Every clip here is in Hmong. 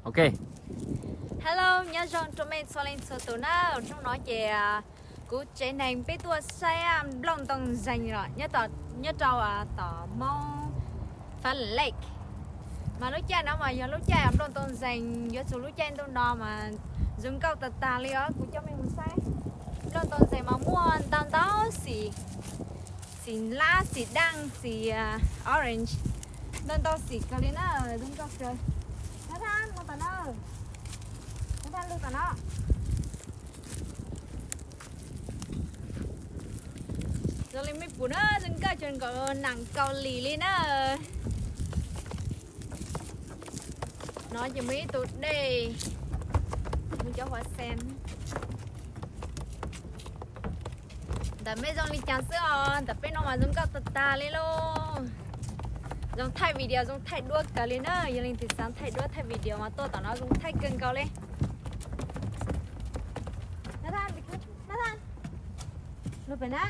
Ok. Hello, nyob zoo rau mej txhua leej txhua tus na. Hnub no ces kuv tsev neeg peb tuaj saib nplooj ntoo zeeg los nyob rau tom Hmoob Fab Lake. Mas lub caij no mas yog lub caij nplooj ntoo zeeg, yuav txug lub caij ntuj no mas zoo nkauj tag tag li os. Kuv coj mej mus saib nplooj ntoo zeeg mas muaj ntau ntau xim, xim lab, xim daj, xim orange, ntau ntau xim kawg li na, zoo nkauj kawg. Thab thab mus tom no, thab thab lug tom no. Zoo li mej pum na, zoo nkauj cuag nkaus nam Kaus Lim li na. No ces muaj ib tug dej, muaj cov huab xeeb. Ntawm mej zoo li cas xwb os, ntawm peb no mas zoo nkauj tag tag li lauj. Zoo thaij video zoo thaij duab kawg li na, yog leej twg xav thaij duab thaij video mas tuaj tom no zoo thaij kawg nkaus li. Lug pem na.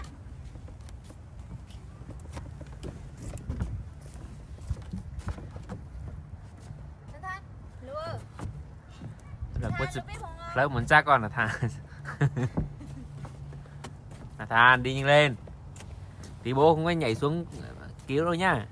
Hlawv mus ntsaj koj na Thaj. Nathan, đi nhanh lên. Tí bố không có nhảy xuống cứu đâu nhá.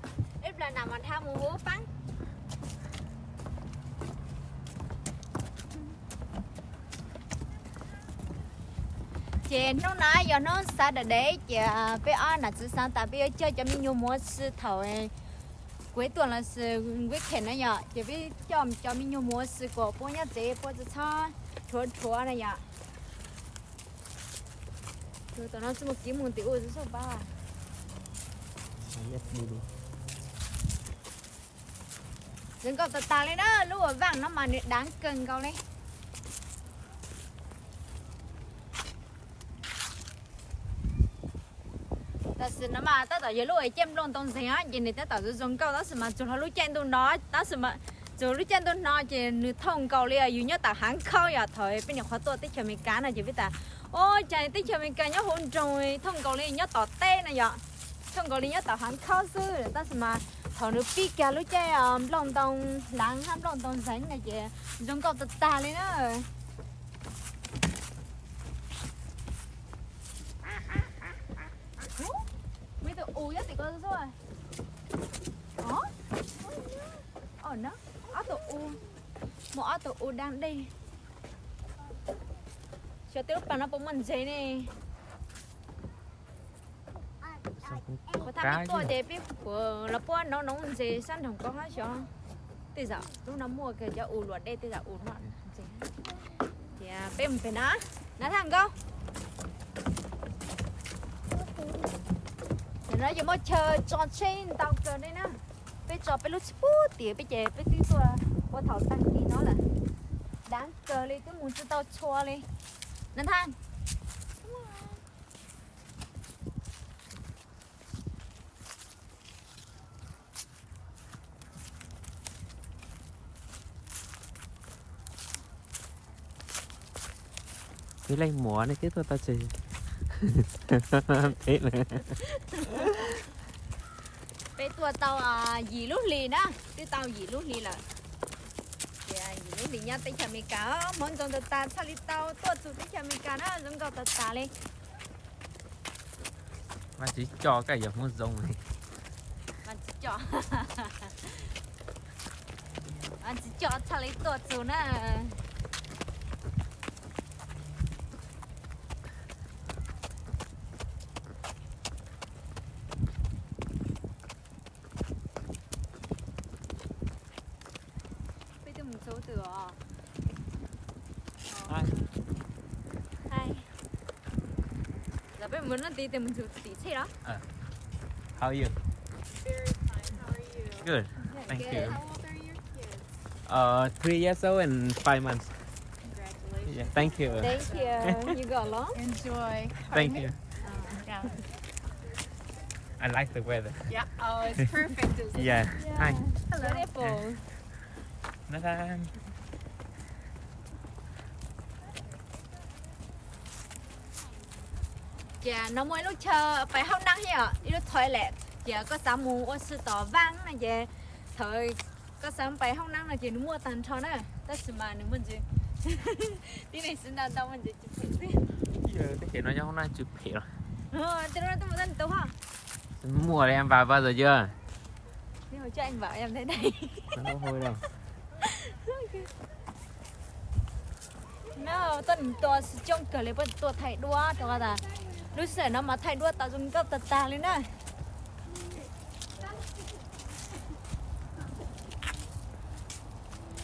Ces hnub no yog hnub Saturday ces peb ob nam txiv xav tas peb yuav coj cov me nyuam mus ua si thaum kuv tuaj los sis weekend na yom, ces peb coj cov me nyuam mus ua si kom puab nyob tsev puab txhob rhuav rhuav na yom. Tom no tsis muaj kev mus tim ub xwb pab. Zoo nkauj tag tag li na, lub uas vaj no mas nws dav kawg nkaus li. Tam sim no mas tab tom yog lub uas caij nplooj ntoo zeeg os, ces nws tab tom zoo nkauj, tab sis mas txug lub caij ntuj no, tab sis mas txug lub caij ntuj no ces nws thooj nkaus li yus nyob tom hav khaub yom. Thaum peb nyuam qhuav tuaj teb chaws Amelikas no ces peb tas, o, cas teb chaws Amelikas nyob hauv nroog thooj nkaus li nyob tom teb no yom, thooj nkaus li nyob tom hav khaub xwb. Tab sis mas thaum nws pib kiag lub caij nplooj ntoo hlav hab nplooj ntoo zeeg no ces zoo nkauj tag tag li na. Muaj ib tug us nyob tim ko xwb. Ob tug us, muaj ob tug us dab dej. Xyov tej lub pas no puas muaj ntses ne. Kuv thaj peb tuaj ces peb puas los puab noob noob ntses sab nroog ko hab xyov. Tej zaum lub no muaj kawg cov us luam dej, tej zaum us no ntses. Ces peb mus pem na, na Thaj Nkauj. Ntawm no ces muaj chaw tso tsheb ntau kawg li na. Peb tso peb lub tsheb puag tim peb ces peb twb tuaj ua thaum tag kis no lawm. Dav kawg li twb mus tsis tau txhua li. Na Thaj. Peb leej muam nej twb tuaj tau tseg. Peb na. Peb tuaj tau yim lub hlis na, twb tau yim lub hlis lawm. Ces yim lub hlis nyob teb chaws Amelikas, hmoov ntxoov tas tas txhaj li tau tuaj txug teb chaws Amelikas na, zoo nkauj tas tas li. Vaajtswv coj koj yuav hmoov zoo li. Vaajtswv coj, Vaajtswv coj txhaj li tuaj txug na. Peb twb mus txog twg os? Lawv peb mus no tid, mus txog tim txhij los? How are you? Very fine. How are you? Good. Thank you. How old are your kids? Uh, three years old and five months. Congratulations. Yeah, thank you. Thank you. You go alone? Enjoy. Thank you. Yeah. I like the weather. Yeah. Oh, it's perfect, isn't it? Yeah. Hi. Hello. Beautiful. Bye bye. Ces no muaj ib lub chaw pais hauj nab thiab, ib lub toilet. Ces koj xav mus ua si tom vaaj no ces thaum koj xav pais hauj nab no ces nws muaj tag nrho na. Tab sis mas nws muaj ntsis, tib neeg xwb ntau ntau muaj ntsis tsis phem xwb. Tej kev no nyob hauv no tsis phem los. Tej lub no twb mus tau nws tus ho. Muaj li ăn vặt bao giờ chưa? Tij hauv coj ăn vặt em thấy đây. No, tuaj nws tua xwb coob kawg li, puab tuaj thaij duab rau qhov tas lub sij hawm no mas thaij duab tau zoo nkauj tag tag li na.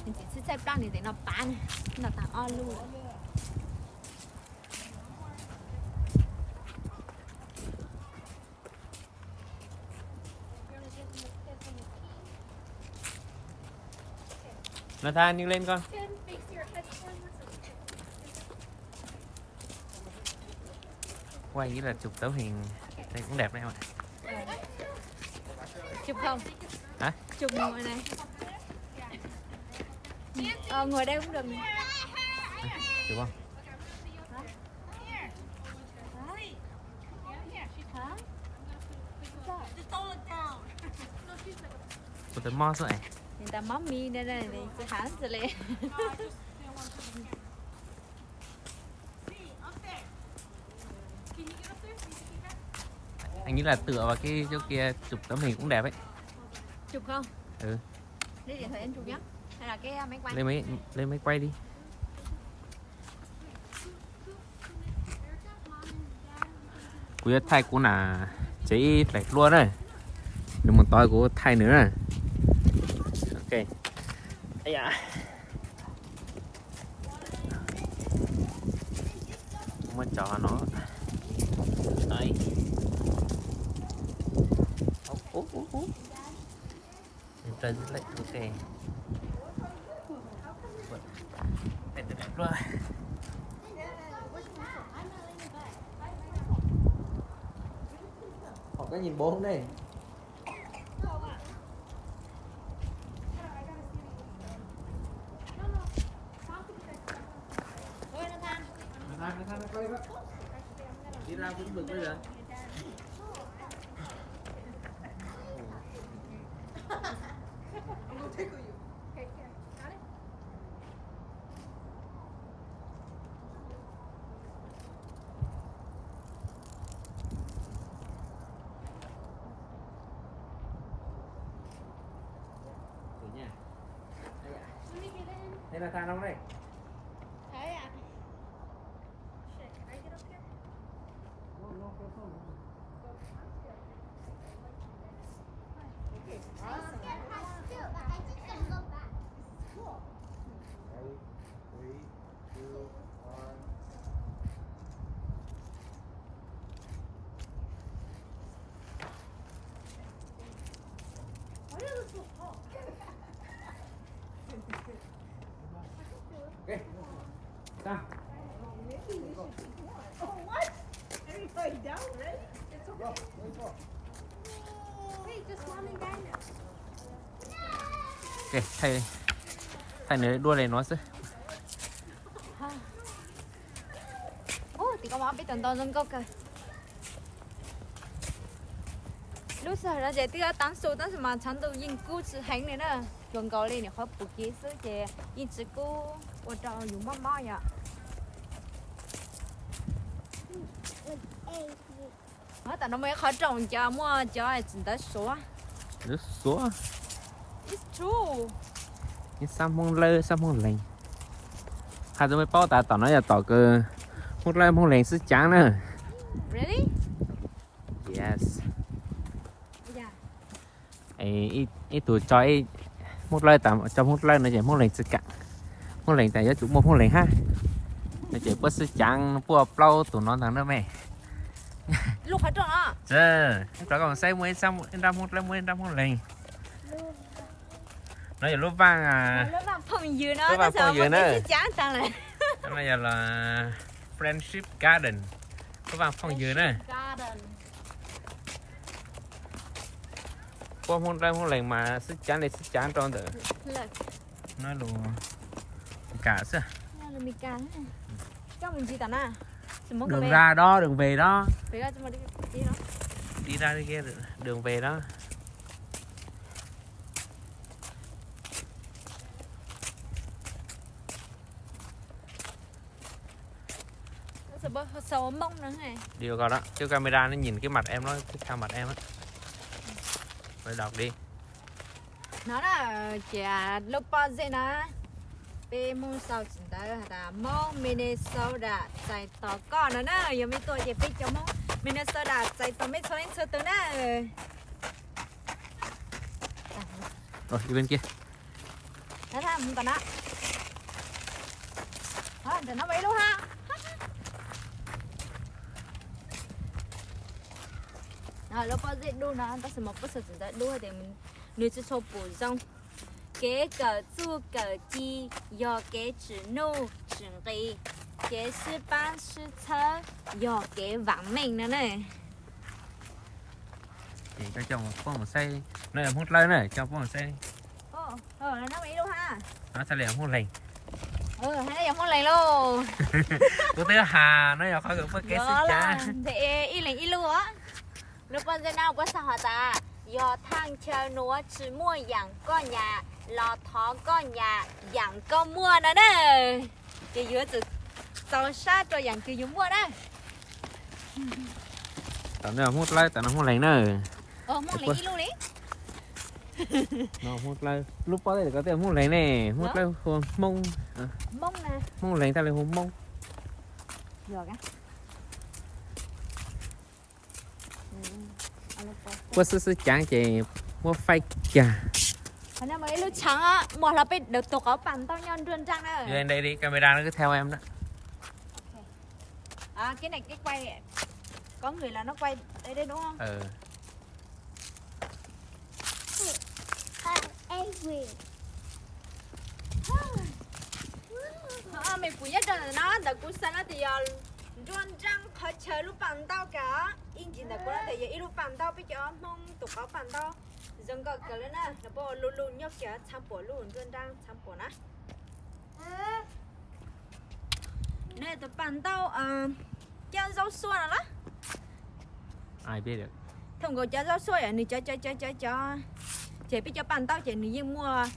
Nws txiv txhij txhij plab nws tes no pab, no tag ob lub. Nathan, you lên con. Quay nghĩa là chụp tấm hình đây cũng đẹp đấy em ạ. Chụp không? Hả? Chụp ngồi này. Ờ, ngồi đây cũng được. Chụp không? Hả? Hả? Ua tas mob xwb es. Nws tas mob mi no, nws tsis hais xwb li. Anh nghĩ là tựa vào cái chỗ kia chụp tấm hình cũng đẹp ấy. Chụp không? Ừ. Lấy điện thoại anh chụp nhá. Hay là cái máy quay? Lấy máy, lấy máy quay đi. Kuv yuav thaij kuv na, tsev ib daim hlua na, nws mus tod kuv thaij nws na. Ok. Muab cov no. Rau lawm, ok. Thaij daim hlua. Họ có nhìn bốn này. Thử nha. Đây ạ. Thế là tha nông đây. Thế ạ. Shit, can I get up here? No, no, no, no. Okay, awesome. Cool. Ready? Three, two, one. Why does it so tall? Okay. Down. Oh, what? Everybody down, ready? It's okay. Wait, just mom and dad now. Ok, thaij, thaij nws dua li no xwb. Ub, tim ko mas peb tau ntau zoo nkauj kawg. Lub sij hawm no ces twb yuav tav su tab sis mas tshav ntuj yeej kub tsis heev li na. Cuag nkaus li nyuam qhuav pus kiv xwb ces yeej tsis kub ua rau yus mob mob yom. Tam no muaj ib qhov rooj cov muaj cov txiv ntawv Suav. Ntawv Suav. It's true. Ib sab Hmoob Lawb, sab Hmoob Lees. Hais rau mej paub tas tom no yog tom kws Hmoob Lawb Hmoob Lees xwb caav na. Really? Yes. Ib tug tso Hmoob Lawb, tso Hmoob Lawb no ces Hmoob Lees tsis kam. Hmoob Lees tas yuav tsum muaj Hmoob Lees hab. No ces puab xwb caav puaj plaub tug no ntag na mej. Lub qhov rooj no. Tsis, rov kom saib muaj ib nrab Hmoob Lawb muaj ib nrab Hmoob Lees. No yog lub vaaj, lub vaaj phooj ywg no, lub vaaj phooj ywg na. No yog los Friendship Garden, lub vaaj phooj ywg na. Puab Hmoob Lawb Hmoob Lees mas xwb caav li xwb caav rau ntawm no lus Meskas xwb. Đường ra đó, đường về đó. Đi ra kia, đường về đó. Sau ua Hmoob no. Đi vào đó, cái camera nó nhìn cái mặt em nó, cái sao mặt em á. Rồi đọc đi. Nó là, ces lub pob zeb no, peb Hmoob sau tsis ntawd has tas Hmoob Minnesota txais tos koj no na. Yog mej tuaj ces peb cov Hmoob Minnesota txais tos mej txhua leej txhua tus na. Rồi, đi bên kia. Mus tom no. Nram no muaj ib lub ha. Lub pob zeb dub no, tab sis mas pob zeb txawm ntawd dub tias nws tsis tshua pum zoo. Kev kawm txuj kawm ci yog kev tsim nuj tsim nqis, kev sib pab sib txhawb yog kev vam meej no na. Ces koj coj poj mus saib, no yog Hmoob Dlawb na, coj poj mus saib. No txhaj li yog Hmoob Leeg. Hais no yog Hmoob Leeg lauj. Kuv twb has no yog qhov kawm poj kev xwb cas. Nthe ib leeg ib lub. Lub pob zeb no puab xav has tas, yog thaj chaw nuav tsis muaj yaam koj nyam los thov koj nyam yaam koj muaj no na. Ces yuav tsum txaus sab rua yaam kws yus muaj na. Tam no Hmoob Dlawb, tam no Hmoob Leeg na. Hmoob Leeg ib lub li. Hmoob Dlawb, lub pob zeb ko tej Hmoob Leeg ne, Hmoob Dlawb hu Hmoob. Hmoob Leeg txhaj li hu Hmoob. Puab xwb xwb caav ces muab faib kiag. Ib lub tshaav muaj hlo peb daws tus qauv paj ntaub nyob nruab nraab na. Camera nó cứ theo em đó. Cái này cái quay, có người là nó quay đây đây đúng không? Mej pum nyob rau ntawm no, ntawm kuv xav no tias yog nruab nraab qhov chaw lub paj ntaub kawg. Ib ntsis ntawm kuv no tias yog ib lub paj ntaub, peb cov Hmoob tus qauv paj ntaub zoo nkauj kawg li na. Nws puab ua luj luj nyob kiag txhab puam lub nruab nraab txhab puam na. Nws tus paj ntaub cov zaub suab no los. Thooj nkaus cov zaub suab yom, nws cov cov cov cov cov, ces peb cov paj ntaub ces nws yeej muaj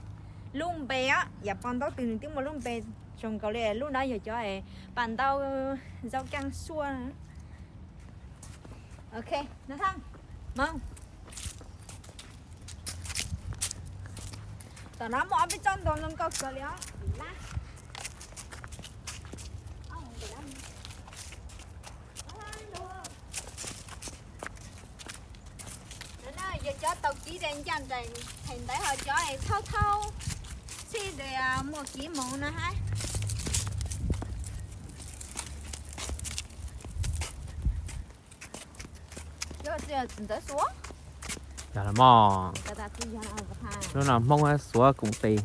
lub npe os, yam paj ntaub twg nws twb muaj lub npe. Zoo nkaus li lub no yog cov paj ntaub zaub kaaj suab. Ok, no thaj, moog. Tom no muaj ob peb tsob ntoo zoo nkauj kawg li os. Yog cov tau kiv de ncaj nraim, thaum ntawd ho cov thauj thauj txhij de muaj kiv moov na hab. Ntawd xuav. Yog los mog. Lub no Hmoob xuav koom tis.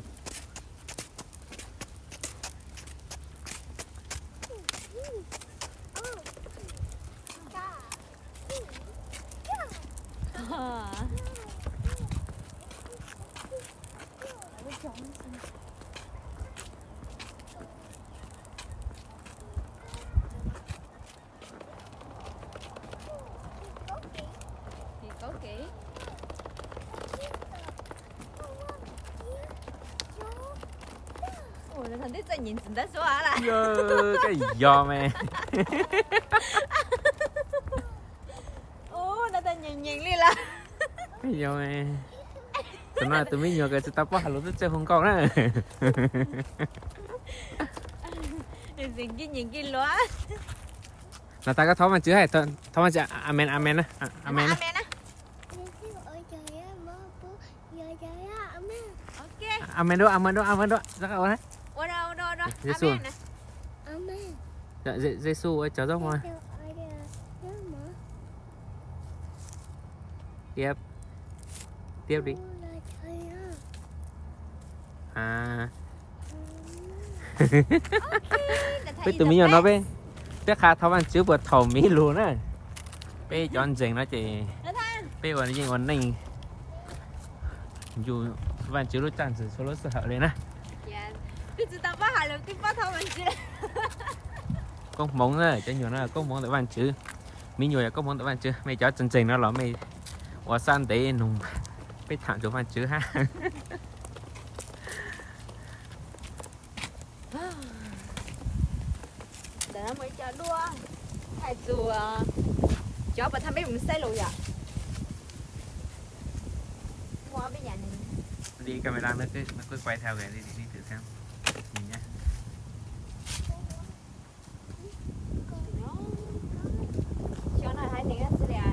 Ua, no thaum ntej txawj nyeem txiv ntawv suav lawm. Koj yog me. Ua, no txawj nyeem nyeem li lawm. Koj yog me. Tam no tus me nyuam kws tsis tau paub has lus twb txawj hu nkauj na. Nws txiv nkij nyeem nkij luav. Los tas koj thov Vaajtswv hab, thov Vaajtswv, amen, amen na, amen na. Amen dua, amen dua, amen dua. Yexus, Yexus ua cov zaub mov. Tiab, tiab li. Peb tus me nyuam no peb, peb qha thov Vaajtswv puas thaum miv lug na. Peb cov ntseeg no ces peb ua yeej ua neej yug Vaajtswv lub txaj ntxwg txhua lub sij hawm li na. Koob hmoov na, cov nyuam no koob hmoov ntawm Vaajtswv. Miv nyuam yog koob hmoov ntawm Vaajtswv, mej cov tsis ntseeg no los mej ua sab ntev nug peb tham ntsoov Vaajtswv hab. Ntawm no muaj ib co luaj, thaij txug, cov pas thaj peb mus saib lus yom. Muaj peb yam ne. Đi camera nó cứ, nó cứ quay theo kìa, đi, đi, đi thử xem. Nhìn nhá. Xyov no haiv neeg Australia,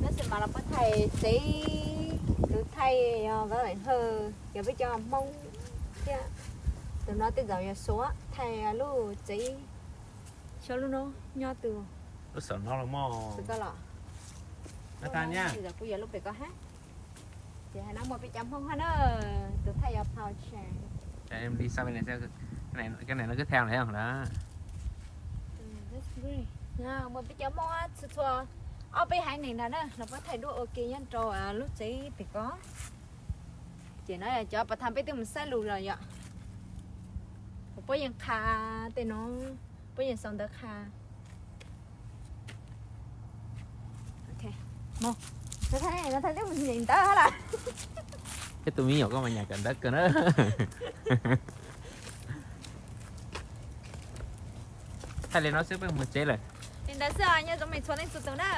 tab sis mas los puab thaij tsev, tus thaij yog Vaj Leej Hawj, yog peb cov Hmoob thiab. Tus no tej zaum yog Suav thaij lub tsev. Xyov lub no nyob twg. Lub saum no los mas. Xwm koj los. Lub no tej zaum kuj yog lub pem ko hab. Ces haiv no muaj peb cov Hmoob hab na, tus thaij yog Phau Tshe. Em đi sang bên này xem, cái này, cái này nó cứ theo này không đó. Muaj peb cov Hmoob txhua txhua, ob peb haiv neeg ntag na los puab thaij duab ua ke nyob rau lub tsev pem ko. Ces no yog cov pas thaj peb twb mus saib lus los yom. Puab yeej qha tej no, puab yeej sau ntawv qha. Mus, no thaij, no thaij twb mus nyem ntawv hab lawm. Ces tus me nyuam koj mas nyam kawm ntawv kawg na. Thaij li no xwb peb mus tsev lawm. Li ntawd xwb os, nyob zoo mej txhua leej txhua tus na.